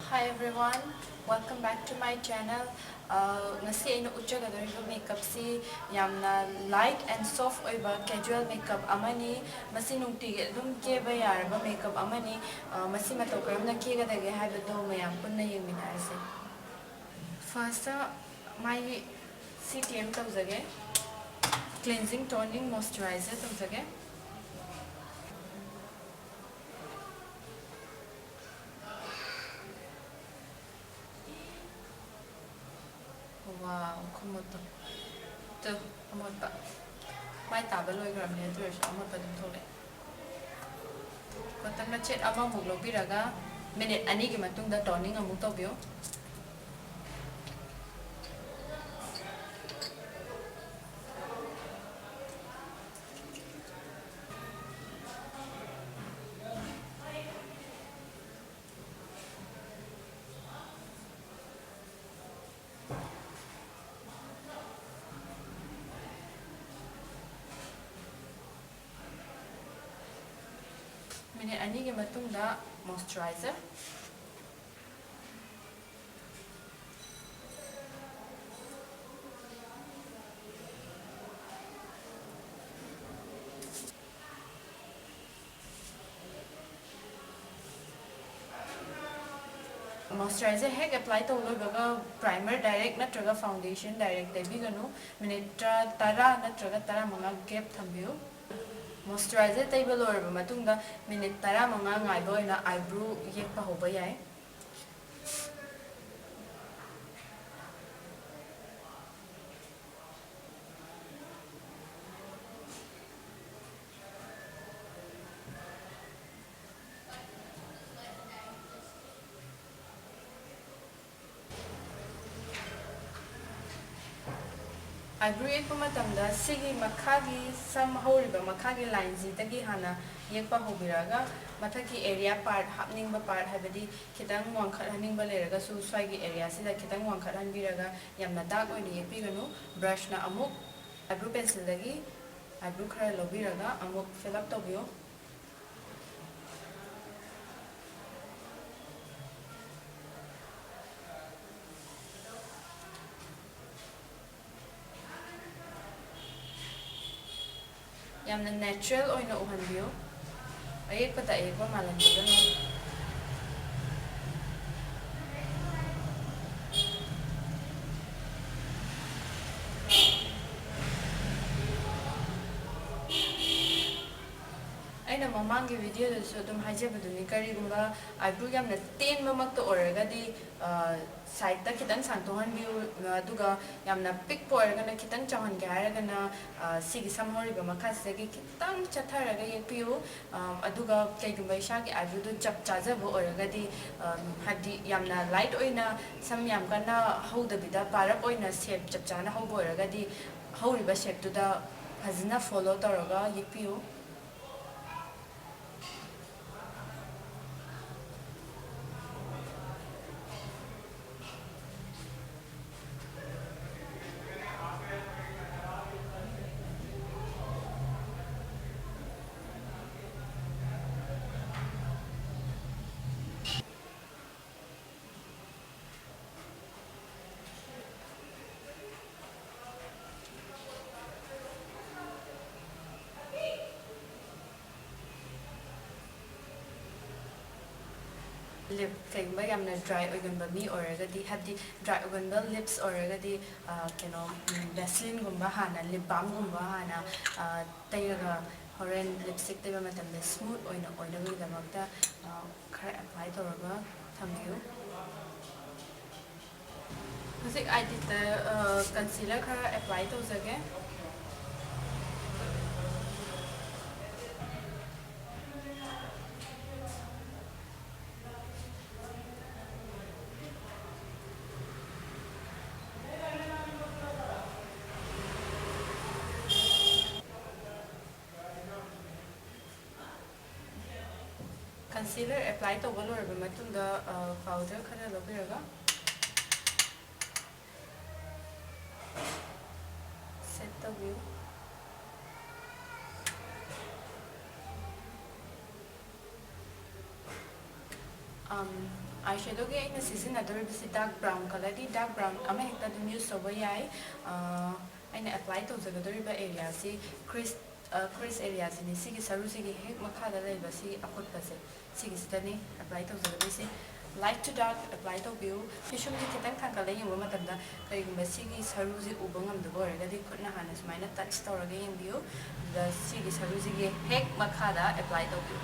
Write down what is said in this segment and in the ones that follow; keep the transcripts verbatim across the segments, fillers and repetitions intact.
Hi everyone, welcome back to my channel. Uh, ꯉꯁꯤ ꯑꯩꯅ ꯎꯠꯆꯒꯗꯧꯔꯤꯕ makeupꯁꯤ ꯌꯥꯝꯅ light and soft ꯑꯣꯏꯕ casual makeup ꯑꯃꯅꯤ꯫ ꯃꯁꯤ ꯅꯨꯡꯇꯤꯒꯤ ꯑꯗꯨꯝ ꯀꯦꯕ ꯌꯥꯔꯕ makeup ꯑꯃꯅꯤ꯫ Uh, ꯃꯁꯤ ꯃꯇꯧ ꯀꯔꯝꯅ ꯀꯦꯒꯗꯒꯦ ꯍꯥꯏꯕꯗꯨ ꯃꯌꯥꯝ ꯄꯨꯟꯅ ꯌꯦꯡꯃꯤꯟꯅꯔꯁꯦ꯫ Firstꯇ ꯃꯥꯏꯒꯤ C T M ꯇꯧꯖꯒꯦ, cleansing toning moisturizer ꯇꯧꯖꯒꯦ꯫ Wow, ꯈꯨꯃꯣꯠꯇꯣ꯫ ꯇꯨ, ꯑꯃꯣꯠꯄ꯫ ꯃꯥꯏ ꯇꯥꯕ ꯂꯣꯏꯈ꯭ꯔꯕꯅꯦ, ꯑꯗꯨ ꯑꯣꯏꯔꯁꯨ ꯑꯃꯣꯠꯄ ꯑꯗꯨꯝ ꯊꯣꯛꯂꯛꯑꯦ꯫ Cotton ꯃꯆꯦꯠ ꯑꯃꯃꯨꯛ ꯂꯧꯕꯤꯔꯒ minute ꯑꯅꯤꯒꯤ ꯃꯇꯨꯡꯗ toning ꯑꯃꯨꯛ ꯇꯧꯕꯤꯌꯨ꯫ Minute ꯑꯅꯤꯒꯤ ꯃꯇꯨꯡꯗ moisturizer꯫ Moisturizer ꯍꯦꯛ apply ꯇꯧ ꯂꯣꯏꯕꯒ primer direct ꯅꯠꯇ꯭ꯔꯒ foundation direct ꯇꯩꯕꯤꯒꯅꯨ꯫ Minute ꯇꯔꯥ ꯅꯠꯇ꯭ꯔꯒ ꯇꯔꯥꯃꯉꯥ gap ꯊꯝꯕꯤꯌꯨ꯫ Moisturizer ꯇꯩꯕ ꯂꯣꯏꯔꯕ ꯃꯇꯨꯡꯗ minute ꯇꯔꯥꯃꯉꯥ ꯉꯥꯏꯕ ꯑꯣꯏꯅ eyebrow ꯌꯦꯛꯄ ꯍꯧꯕ ꯌꯥꯏ꯫ Eyebrow ꯌꯦꯛꯄ ꯃꯇꯝꯗ ꯁꯤꯒꯤ ꯃꯈꯥꯒꯤ ꯁꯝ ꯍꯧꯔꯤꯕ ꯃꯈꯥꯒꯤ lineꯁꯤꯗꯒꯤ ꯍꯥꯟꯅ ꯌꯦꯛꯄ ꯍꯧꯕꯤꯔꯛꯑꯒ ꯃꯊꯛꯀꯤ area part, ꯍꯥꯞꯅꯤꯡꯕ part, ꯍꯥꯏꯕꯗꯤ ꯈꯤꯇꯪ ꯋꯥꯡꯈꯠꯍꯟꯅꯤꯡꯕ ꯂꯩꯔꯒꯁꯨ ꯁ꯭ꯋꯥꯏꯒꯤ areaꯁꯤꯗ ꯈꯤꯇꯪ ꯋꯥꯡꯈꯠꯍꯟꯕꯤꯔꯒ ꯌꯥꯝꯅ dark ꯑꯣꯏꯅ ꯌꯦꯛꯄꯤꯒꯅꯨ꯫ Brushꯅ ꯑꯃꯨꯛ eyebrow pencilꯗꯒꯤ eyebrow ꯈꯔ ꯂꯧꯕꯤꯔꯒ ꯑꯃꯨꯛ fill up ꯇꯧꯕꯤꯌꯨ꯫ ꯌꯥꯝꯅ natural ꯑꯣꯏꯅ ꯎꯍꯟꯕꯤꯌꯨ꯫ ꯑꯌꯦꯛꯄꯗ ꯑꯌꯦꯛꯄ ꯃꯥꯜꯍꯟꯕꯤꯒꯅꯨ꯫ ꯑꯩꯅ ꯃꯃꯥꯡꯒꯤ video ꯗꯁꯨ ꯑꯗꯨꯝ ꯍꯥꯏꯖꯕꯗꯨꯅꯤ, ꯀꯔꯤꯒꯨꯝꯕ eyebrow ꯌꯥꯝꯅ ꯇꯦꯟꯕꯃꯛꯇ ꯑꯣꯏꯔꯒꯗꯤ, ꯑ, side ꯇ ꯈꯤꯇꯪ ꯁꯥꯡꯗꯣꯛꯍꯟꯕꯤꯌꯨ, ꯑꯗꯨꯒ ꯌꯥꯝꯅ ꯄꯤꯛꯄ ꯑꯣꯏꯔꯒꯅ, ꯈꯤꯇꯪ ꯆꯥꯎꯍꯟꯒꯦ ꯍꯥꯏꯔꯒꯅ, ꯑ, ꯁꯤꯒꯤ ꯁꯝ ꯍꯧꯔꯤꯕ ꯃꯈꯥꯁꯤꯗꯒꯤ ꯈꯤꯇꯪ ꯆꯠꯊꯔꯒ ꯌꯦꯛꯄꯤꯌꯨ꯫ ꯑ, ꯑꯗꯨꯒ ꯀꯩꯒꯨꯝꯕ ꯏꯁꯥꯒꯤ eyebrow ꯗꯨ ꯆꯞ ꯆꯥꯖꯕ ꯑꯣꯏꯔꯒꯗꯤ, ꯑ, ꯍꯥꯏꯕꯗꯤ ꯌꯥꯝꯅ light ꯑꯣꯏꯅ, ꯁꯝ ꯌꯥꯝ ꯀꯟꯅ ꯍꯧꯗꯕꯤꯗ, ꯄꯥꯔꯞ ꯑꯣꯏꯅ shape ꯆꯞ ꯆꯥꯅ ꯍꯧꯕ ꯑꯣꯏꯔꯒꯗꯤ, ꯍꯧꯔꯤꯕ shape ꯇꯨꯗ ꯐꯖꯅ follow ꯇꯧꯔꯒ ꯌꯦꯛꯄꯤꯌꯨ꯫ Lip, ꯀꯩꯒꯨꯝꯕ ꯌꯥꯝꯅ dry ꯑꯣꯏꯒꯟꯕ ꯃꯤ ꯑꯣꯏꯔꯒꯗꯤ, ꯍꯥꯏꯕꯗꯤ dry ꯑꯣꯏꯒꯟꯕ lips ꯑꯣꯏꯔꯒꯗꯤ, ꯑ, ꯀꯩꯅꯣ, ꯎꯝ, Vaseline ꯒꯨꯝꯕ ꯍꯥꯟꯅ, lip balm ꯒꯨꯝꯕ ꯍꯥꯟꯅ, ꯑ, ꯇꯩꯔꯒ, ꯍꯣꯔꯦꯟ lipstick ꯇꯩꯕ ꯃꯇꯝꯗ smooth ꯑꯣꯏꯅ ꯑꯣꯏꯅꯕꯒꯤꯗꯃꯛꯇ, ꯑ, ꯈꯔ apply ꯇꯧꯔꯒ ꯊꯝꯕꯤꯌꯨ꯫ ꯍꯧꯖꯤꯛ eyelid ꯇ, ꯑ, concealer ꯈꯔ apply ꯇꯧꯖꯒꯦ꯫ Concealer apply ꯇꯧꯕ ꯂꯣꯏꯔꯕ ꯃꯇꯨꯡꯗ, ꯑ, powder ꯈꯔ ꯂꯧꯕꯤꯔꯒ set ꯇꯧꯕꯤꯌꯨ꯫ ꯑꯝ, eyeshadow ꯒꯤ ꯑꯩꯅ ꯁꯤꯖꯤꯟꯅꯗꯣꯔꯤꯕꯁꯤ dark brown colour ꯅꯤ꯫ Dark brown ꯑꯃꯍꯦꯛꯇ ꯑꯗꯨꯝ use ꯇꯧꯕ ꯌꯥꯏ꯫ ꯑ, ꯑꯩꯅ apply ꯇꯧꯖꯒꯗꯧꯔꯤꯕ area ꯁꯤ crease ꯀ꯭ꯔꯤꯁ ꯑꯦꯔꯤꯌꯥꯁꯤꯅꯤ꯫ ꯁꯤꯒꯤ ꯁꯔꯨꯁꯤꯒꯤ ꯍꯦꯛ ꯃꯈꯥꯗ ꯂꯩꯕ ꯁꯤꯒꯤ ꯑꯀꯨꯠꯄꯁꯦ, ꯁꯤꯒꯤꯁꯤꯗꯅꯤ apply ꯇꯧꯖꯒꯗꯣꯏꯁꯦ꯫ Light to dark apply ꯇꯧꯕꯤꯌꯨ꯫ ꯄꯤꯁꯨꯝꯁꯦ ꯈꯤꯇꯪ ꯊꯥꯡꯒꯠꯂ ꯌꯦꯡꯕ ꯃꯇꯝꯗ ꯀꯔꯤꯒꯨꯝꯕ ꯁꯤꯒꯤ ꯁꯔꯨꯁꯦ ꯎꯕ ꯉꯝꯗꯕ ꯑꯣꯏꯔꯒꯗꯤ ꯈꯨꯠꯅ ꯍꯥꯟꯅ ꯁꯨꯃꯥꯏꯅ ꯇꯆ ꯇꯧꯔꯒ ꯌꯦꯡꯕꯤꯌꯨ꯫ ꯑꯗꯨꯒ ꯁꯤꯒꯤ ꯁꯔꯨꯁꯤꯒꯤ ꯍꯦꯛ ꯃꯈꯥꯗ ꯑꯦꯄ꯭ꯂꯥꯏ ꯇꯧꯕꯤꯌꯨ꯫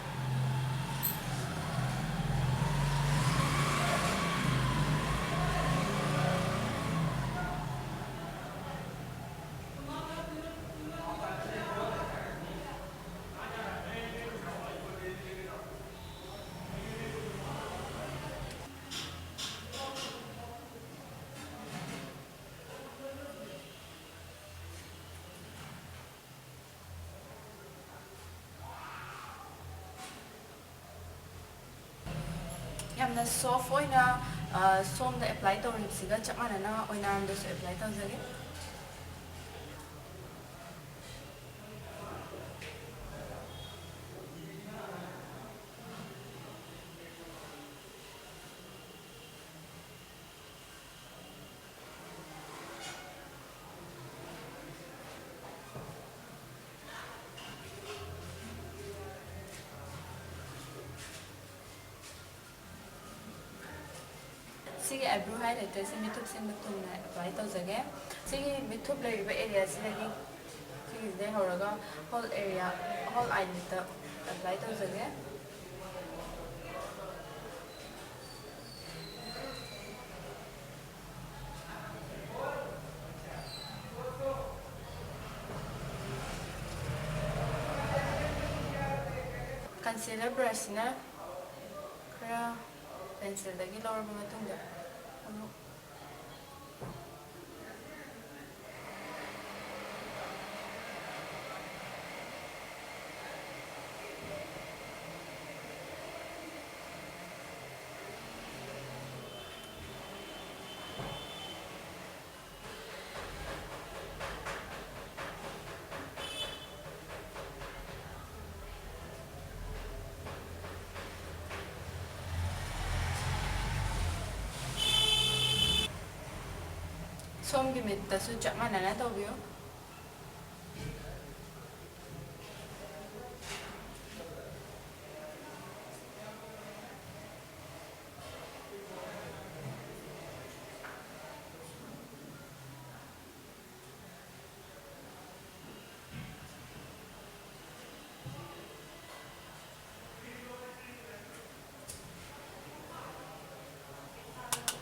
ꯌꯥꯝꯅ ꯁꯣꯐ ꯑꯣꯏꯅ, ꯑ, ꯁꯣꯝꯗ ꯑꯦꯄ꯭ꯂꯥꯏ ꯇꯧꯔꯤꯕꯁꯤꯒ ꯆꯞ ꯃꯥꯟꯅꯅ ꯑꯣꯏꯅꯥꯝꯗꯁꯨ ꯑꯦꯄ꯭ꯂꯥꯏ ꯇꯧꯖꯒꯦ꯫ ꯁꯤꯒꯤ ꯑꯥꯏꯕ꯭ꯔꯣ ꯍꯥꯏꯂꯥꯏꯇꯔꯁꯦ ꯃꯤꯠꯊꯨꯞ ꯁꯦꯝꯕ ꯊꯨꯡꯅ ꯑꯦꯄ꯭ꯂꯥꯏ ꯇꯧꯖꯒꯦ꯫ ꯁꯤꯒꯤ ꯃꯤꯠꯊꯨꯞ ꯂꯩꯔꯤꯕ ꯑꯦꯔꯤꯌꯥꯁꯤꯗꯒꯤ, ꯁꯤꯒꯤꯁꯤꯗꯩ ꯍꯧꯔꯒ ꯍꯣꯜ ꯑꯦꯔꯤꯌꯥ, ꯍꯣꯜ ꯑꯥꯏꯂꯤꯠꯇ ꯑꯦꯄ꯭ꯂꯥꯏ ꯇꯧꯖꯒꯦ꯫ ꯀꯟꯁꯤꯂꯔ ꯕ꯭ꯔꯁꯁꯤꯅ ꯈꯔ ꯄꯦꯟꯁꯤꯜꯗꯒꯤ ꯂꯧꯔꯕ ꯃꯇꯨꯡꯗ ꯑꯃꯨꯛ ꯁꯣꯝꯒꯤ ꯃꯤꯠꯇꯁꯨ ꯆꯞ ꯃꯥꯟꯅꯅ ꯇꯧꯕꯤꯌꯨ꯫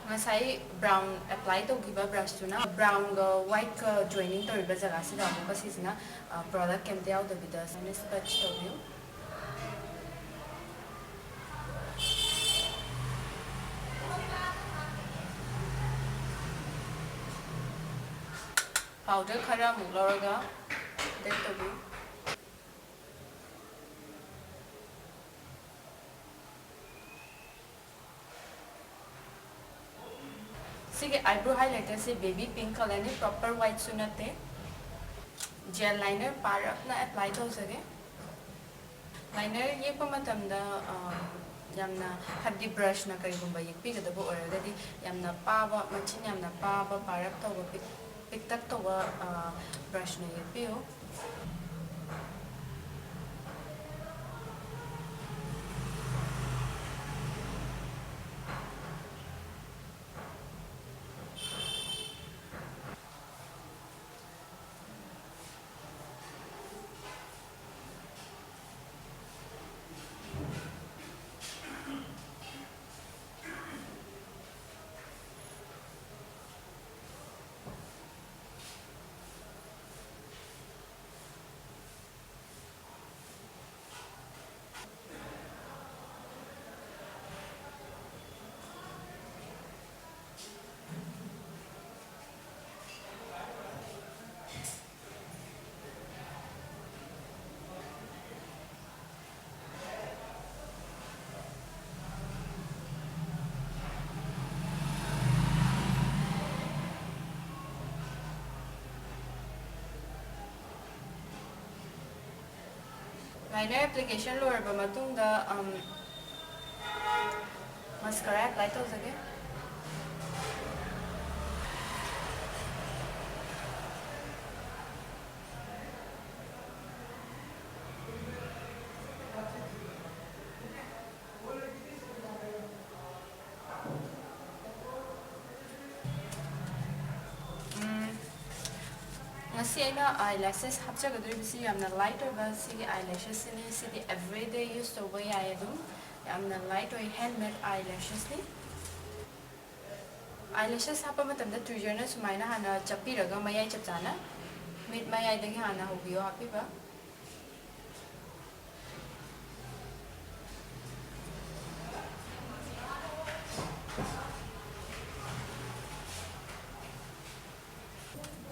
ꯉꯁꯥꯏ ꯕ꯭ꯔꯥꯎꯟ ꯑꯦꯄ꯭ꯂꯥꯏ ꯇꯧꯈꯤꯕ ꯕ꯭ꯔꯁꯇꯨꯅ ꯕ꯭ꯔꯥꯎꯟꯒ ꯋꯥꯏꯠꯀ ꯖꯣꯏꯅꯤꯡ ꯇꯧꯔꯤꯕ ꯖꯒꯥꯁꯤꯗ ꯑꯃꯨꯛꯀ ꯁꯤꯁꯤꯅ ꯄ꯭ꯔꯣꯗꯛ ꯀꯩꯝꯇ ꯌꯥꯎꯗꯕꯤꯗ ꯁꯨꯃꯥꯏꯅ ꯁ꯭ꯄꯠꯆ ꯇꯧꯕꯤꯌꯨ꯫ ꯄꯥꯎꯗꯔ ꯈꯔ ꯑꯃꯨꯛ ꯂꯧꯔꯒ ꯗꯦꯠ ꯇꯧꯕꯤꯌꯨ꯫ ꯁꯤꯒꯤ ꯑꯥꯏꯕ꯭ꯔꯣ ꯍꯥꯏꯂꯥꯏꯇꯔꯁꯦ ꯕꯦꯕꯤ ꯄꯤꯡ ꯀꯂꯔꯅꯤ, ꯄ꯭ꯔꯣꯄꯔ ꯋꯥꯏꯠꯁꯨ ꯅꯠꯇꯦ꯫ ꯖꯦꯜ ꯂꯥꯏꯅꯔ ꯄꯥꯔꯞꯅ ꯑꯦꯄ꯭ꯂꯥꯏ ꯇꯧꯖꯒꯦ꯫ ꯂꯥꯏꯅꯔ ꯌꯦꯛꯄ ꯃꯇꯝꯗ, ꯑ, ꯌꯥꯝꯅ, ꯍꯥꯏꯕꯗꯤ ꯕ꯭ꯔꯁꯅ ꯀꯔꯤꯒꯨꯝꯕ ꯌꯦꯛꯄꯤꯒꯗꯕ ꯑꯣꯏꯔꯒꯗꯤ, ꯌꯥꯝꯅ ꯄꯥꯕ, ꯃꯆꯤꯟ ꯌꯥꯝꯅ ꯄꯥꯕ, ꯄꯥꯔꯞ ꯇꯧꯕ, ꯄꯤꯛ-, ꯄꯤꯛꯇꯛ ꯇꯧꯕ, ꯑ, ꯕ꯭ꯔꯁꯅ ꯌꯦꯛꯄꯤꯌꯨ꯫ ꯂꯥꯏꯅꯔ ꯑꯦꯄ꯭ꯂꯤꯀꯦꯁꯟ ꯂꯣꯏꯔꯕ ꯃꯇꯨꯡꯗ, ꯑꯝ, ꯃꯁꯀꯔꯥ ꯑꯦꯄ꯭ꯂꯥꯏ ꯇꯧꯖꯒꯦ꯫ ꯎꯝ, ꯉꯁꯤ ꯑꯩꯅ ꯑꯥꯏ ꯂꯦꯁꯦꯁ ꯍꯥꯞꯆꯒꯗꯧꯔꯤꯕꯁꯤ ꯌꯥꯝꯅ ꯂꯥꯏꯠ ꯑꯣꯏꯕ ꯁꯤꯒꯤ ꯑꯥꯏ ꯂꯦꯁꯦꯁꯁꯤꯅꯤ꯫ ꯁꯤꯗꯤ ꯑꯦꯕ꯭ꯔꯤꯗꯦ ꯌꯨꯁ ꯇꯧꯕ ꯌꯥꯏ ꯑꯗꯨꯝ꯫ ꯌꯥꯝꯅ ꯂꯥꯏꯠ ꯑꯣꯏ, ꯍꯦꯟꯃꯦꯗ ꯑꯥꯏ ꯂꯦꯁꯦꯁꯅꯤ꯫ Eyelashes ꯍꯥꯞꯄ ꯃꯇꯝꯗ tweezerꯅ ꯁꯨꯃꯥꯏꯅ ꯍꯥꯟꯅ ꯆꯞꯄꯤꯔꯒ ꯃꯌꯥꯏ ꯆꯞ ꯆꯥꯅ, ꯃꯤꯠ ꯃꯌꯥꯏꯗꯒꯤ ꯍꯥꯟꯅ ꯍꯧꯕꯤꯌꯣ ꯍꯥꯞꯄꯤꯕ꯫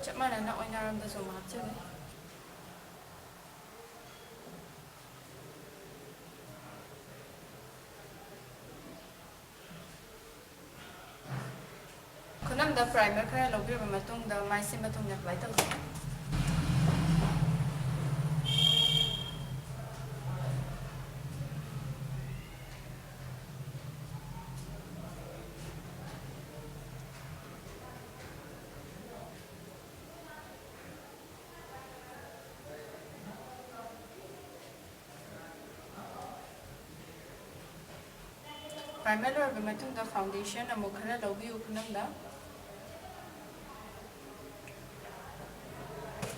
ꯆꯞ ꯃꯥꯟꯅꯅ ꯑꯣꯏꯅꯔꯣꯝꯗꯁꯨ ꯑꯃꯨꯛ ꯍꯥꯞꯆꯒꯦ꯫ ꯈꯨꯅꯝꯗ primer ꯈꯔ ꯂꯧꯕꯤꯔꯕ ꯃꯇꯨꯡꯗ ꯃꯥꯏ ꯁꯤꯟꯕ ꯊꯨꯡꯅ apply ꯇꯧꯖꯩ꯫ Primer ꯂꯣꯏꯔꯕ ꯃꯇꯨꯡꯗ foundation ꯑꯃꯨꯛ ꯈꯔ ꯂꯧꯕꯤꯌꯨ ꯈꯨꯅꯝꯗ꯫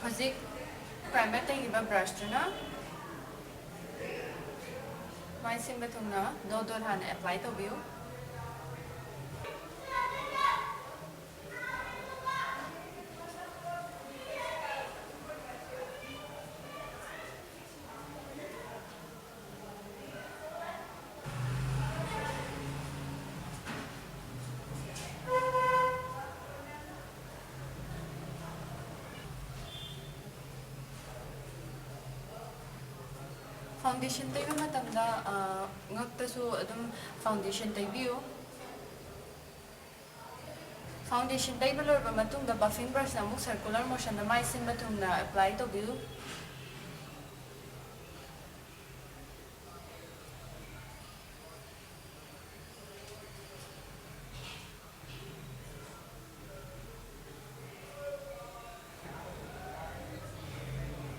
ꯍꯧꯖꯤꯛ primer ꯇꯩꯈꯤꯕ brushꯇꯨꯅ ꯃꯥꯏ ꯁꯤꯟꯕ ꯊꯨꯡꯅ dot dot ꯍꯥꯟꯅ apply ꯇꯧꯕꯤꯌꯨ꯫ Foundation ꯇꯩꯕ ꯃꯇꯝꯗ, ꯑ, ꯉꯛꯇꯁꯨ ꯑꯗꯨꯝ foundation ꯇꯩꯕꯤꯌꯨ꯫ Foundation ꯇꯩꯕ ꯂꯣꯏꯔꯕ ꯃꯇꯨꯡꯗ buffing brushꯅ ꯑꯃꯨꯛ circular motionꯗ ꯃꯥꯏ ꯁꯤꯟꯕ ꯊꯨꯡꯅ apply ꯇꯧꯕꯤꯌꯨ꯫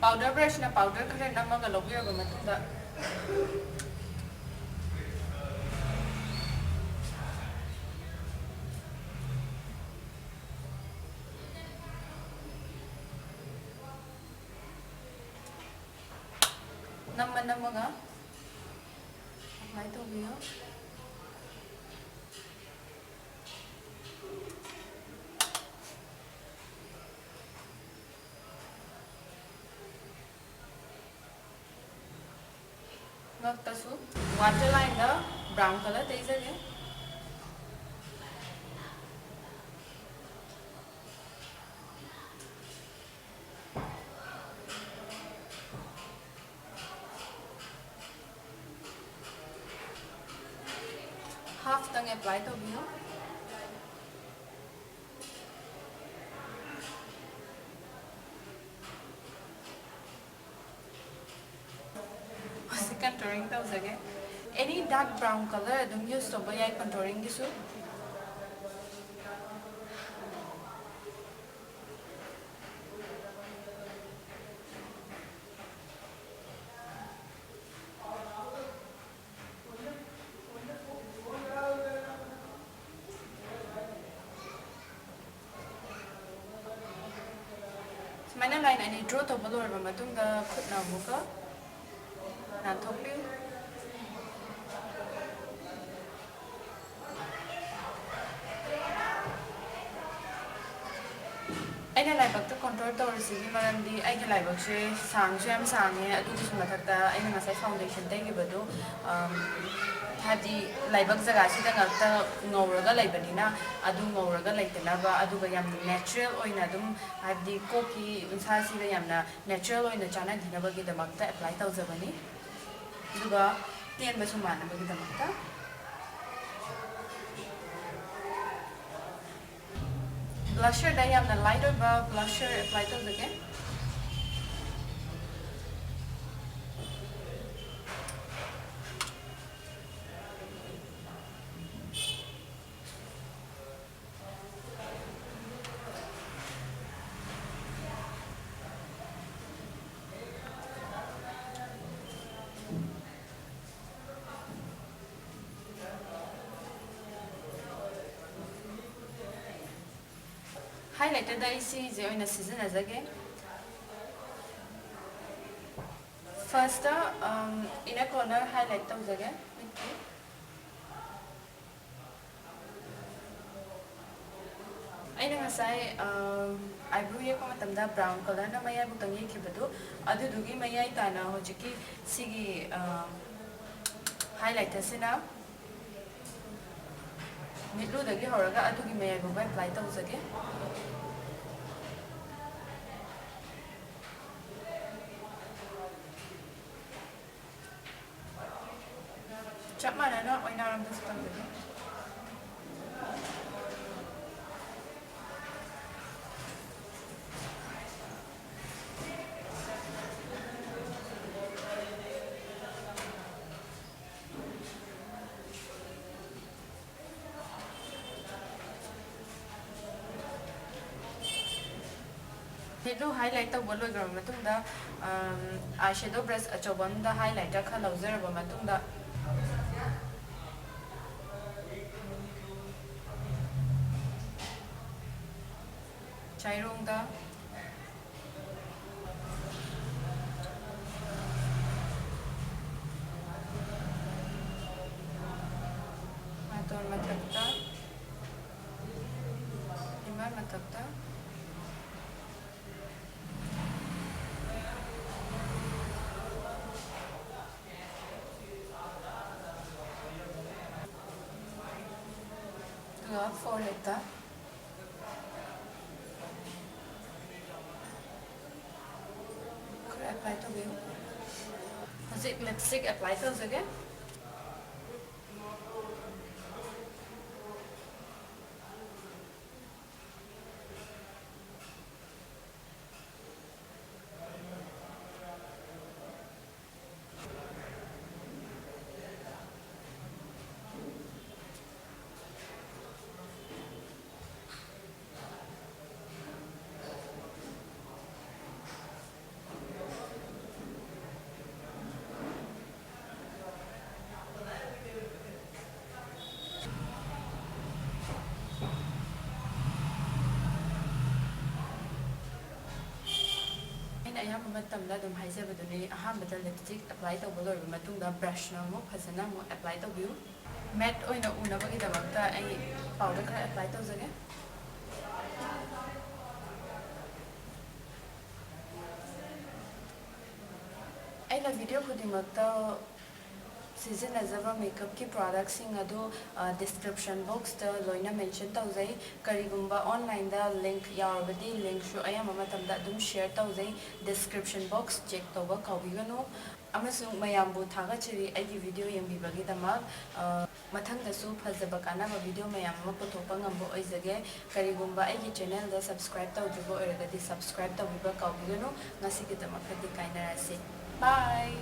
Powder brushꯅ powder ꯈꯔ ꯅꯝꯃꯒ ꯂꯧꯕꯤꯔꯕ ꯃꯇꯨꯡꯗ, ꯅꯝꯃ ꯅꯝꯃꯒ apply ꯇꯧꯕꯤꯌꯨ꯫ Waterline-ꯗ brown color ꯇꯩꯖꯒꯦ꯫ Half-ꯇꯪ apply ꯇꯧꯕꯤꯌꯨ꯫ ꯍꯧꯖꯤꯛ contouring ꯇꯧꯖꯒꯦ꯫ Any dark brown color ꯑꯗꯨꯝ use ꯇꯧꯕ ꯌꯥꯏ contouring-ꯒꯤꯁꯨ꯫ ꯁꯨꯃꯥꯏꯅ line ꯑꯅꯤ draw ꯇꯧꯕ ꯂꯣꯏꯔꯕ ꯃꯇꯨꯡꯗ, ꯈꯨꯠꯅ ꯑꯃꯨꯛꯀ ꯅꯥꯟꯊꯣꯛꯄꯤꯌꯨ꯫ ꯑꯩꯅ ꯂꯥꯏꯕꯛꯇ contour ꯇꯧꯔꯤꯁꯤꯒꯤ ꯃꯔꯝꯗꯤ, ꯑꯩꯒꯤ ꯂꯥꯏꯕꯛꯁꯦ ꯁꯥꯡꯁꯨ ꯌꯥꯝ ꯁꯥꯡꯉꯦ, ꯑꯗꯨꯒꯤꯁꯨ ꯃꯊꯛꯇ ꯑꯩꯅ ꯉꯁꯥꯏ foundation ꯇꯩꯈꯤꯕꯗꯨ, ꯑꯝ, ꯍꯥꯏꯕꯗꯤ ꯂꯥꯏꯕꯛ ꯖꯒꯥꯁꯤꯗ ꯉꯥꯛꯇ ꯉꯧꯔꯒ ꯂꯩꯕꯅꯤꯅ, ꯑꯗꯨ ꯉꯧꯔꯒ ꯂꯩꯇꯅꯕ, ꯑꯗꯨꯒ ꯌꯥꯝꯅ natural ꯑꯣꯏꯅ ꯑꯗꯨꯝ, ꯍꯥꯏꯕꯗꯤ ꯀꯣꯛꯀꯤ ꯎꯟꯁꯥꯁꯤꯗ ꯌꯥꯝꯅ natural ꯑꯣꯏꯅ ꯆꯥꯟꯅꯕꯤꯅꯕꯒꯤꯗꯃꯛꯇ apply ꯇꯧꯖꯕꯅꯤ꯫ ꯑꯗꯨꯒ ꯇꯦꯟꯕꯁꯨ ꯃꯥꯟꯅꯕꯒꯤꯗꯃꯛꯇ꯫ Blusher-ꯗ ꯌꯥꯝꯅ light ꯑꯣꯏꯕ blusher apply ꯇꯧꯖꯒꯦ꯫ Highlighter-ꯗ ꯑꯩ ꯁꯤꯁꯦ ꯑꯣꯏꯅ ꯁꯤꯖꯤꯟꯅꯖꯒꯦ꯫ First-ꯇ, ꯑꯝ, inner corner highlight ꯇꯧꯖꯒꯦ ꯃꯤꯠꯀꯤ꯫ ꯑꯩꯅ ꯉꯁꯥꯏ, ꯑꯝ, eyebrow ꯌꯦꯛꯄ ꯃꯇꯝꯗ brown color-ꯅ ꯃꯌꯥꯏꯕꯨꯛꯇꯪ ꯌꯦꯛꯈꯤꯕꯗꯨ, ꯑꯗꯨꯗꯨꯒꯤ ꯃꯌꯥꯏ ꯇꯥꯅ ꯍꯧꯖꯤꯛꯀꯤ ꯁꯤꯒꯤ, ꯑꯝ, Highlighterꯁꯤꯅ ꯃꯤꯠꯂꯨꯗꯒꯤ ꯍꯧꯔꯒ ꯑꯗꯨꯒꯤ ꯃꯌꯥꯏꯐꯥꯎꯕ apply ꯇꯧꯖꯒꯦ꯫ ꯆꯞ ꯃꯥꯟꯅꯅ ꯑꯣꯏꯅꯥꯔꯣꯝꯗꯁꯨ ꯇꯧꯖꯒꯦ꯫ Shadow highlight ꯇꯧꯕ ꯂꯣꯏꯈ꯭ꯔꯕ ꯃꯇꯨꯡꯗ, eye shadow brush ꯑꯆꯧꯕ ꯑꯃꯗ highlighter ꯈꯔ ꯂꯧꯖꯔꯕ ꯃꯇꯨꯡꯗ, ꯆꯥꯏꯔꯣꯡꯗ, ꯅꯥꯇꯣꯟ ꯃꯊꯛꯇ, ꯏꯃꯥ ꯃꯊꯛꯇ, ꯑꯗꯨꯒ foreheadꯇ ꯈꯔ apply ꯇꯧꯕꯤꯌꯨ꯫ ꯍꯧꯖꯤꯛ lipstick apply ꯇꯧꯖꯒꯦ꯫ ꯑꯩꯅ ꯑꯌꯥꯝꯕ ꯃꯇꯝꯗ ꯑꯗꯨꯝ ꯍꯥꯏꯖꯕꯗꯨꯅꯤ, ꯑꯍꯥꯟꯕꯗ lipstick apply ꯇꯧꯕ ꯂꯣꯏꯔꯕ ꯃꯇꯨꯡꯗ brushꯅ ꯑꯃꯨꯛ ꯐꯖꯅ ꯑꯃꯨꯛ apply ꯇꯧꯕꯤꯌꯨ꯫ Matte ꯑꯣꯏꯅ ꯎꯅꯕꯒꯤꯗꯃꯛꯇ ꯑꯩ powder ꯈꯔ apply ꯇꯧꯖꯒꯦ꯫ ꯑꯩꯅ video ꯈꯨꯗꯤꯡꯃꯛꯇ ꯁꯤꯖꯤꯟꯅꯖꯕ ꯃꯦꯀꯞꯀꯤ ꯄ꯭ꯔꯣꯗꯛꯁꯤꯡ ꯑꯗꯨ ꯗꯤꯁꯀ꯭ꯔꯤꯞꯁꯟ ꯕꯣꯛꯁꯇ ꯂꯣꯏꯅ ꯃꯦꯟꯁꯟ ꯇꯧꯖꯩ꯫ ꯀꯔꯤꯒꯨꯝꯕ ꯑꯣꯟꯂꯥꯏꯟꯗ ꯂꯤꯡꯛ ꯌꯥꯎꯔꯕꯗꯤ ꯂꯤꯡꯛꯁꯨ ꯑꯌꯥꯝꯕ ꯃꯇꯝꯗ ꯑꯗꯨꯝ ꯁꯤꯌꯔ ꯇꯧꯖꯩ꯫ ꯗꯤꯁꯀ꯭ꯔꯤꯞꯁꯟ ꯕꯣꯛꯁ ꯆꯦꯛ ꯇꯧꯕ ꯀꯥꯎꯕꯤꯒꯅꯨ꯫ ꯑꯃꯁꯨꯡ ꯃꯌꯥꯝꯕꯨ ꯊꯥꯒꯠꯆꯔꯤ ꯑꯩꯒꯤ ꯚꯤꯗꯤꯑꯣ ꯌꯦꯡꯕꯤꯕꯒꯤꯗꯃꯛ꯫ ꯃꯊꯪꯗꯁꯨ ꯐꯖꯕ ꯀꯥꯟꯅꯕ ꯚꯤꯗꯤꯑꯣ ꯃꯌꯥꯝ ꯑꯃ ꯄꯨꯊꯣꯛꯄ ꯉꯝꯕ ꯑꯣꯏꯖꯒꯦ꯫ ꯀꯔꯤꯒꯨꯝꯕ ꯑꯩꯒꯤ ꯆꯦꯅꯦꯜꯗ ꯁꯕꯁꯀ꯭ꯔꯥꯏꯕ ꯇꯧꯗ꯭ꯔꯤꯕ ꯑꯣꯏꯔꯒꯗꯤ ꯁꯕꯁꯀ꯭ꯔꯥꯏꯕ ꯇꯧꯕꯤꯕ ꯀꯥꯎꯕꯤꯒꯅꯨ꯫ ꯉꯁꯤꯒꯤꯗꯃꯛꯇꯗꯤ ꯀꯥꯏꯅꯔꯁꯤ꯫ ꯕꯥꯏ꯫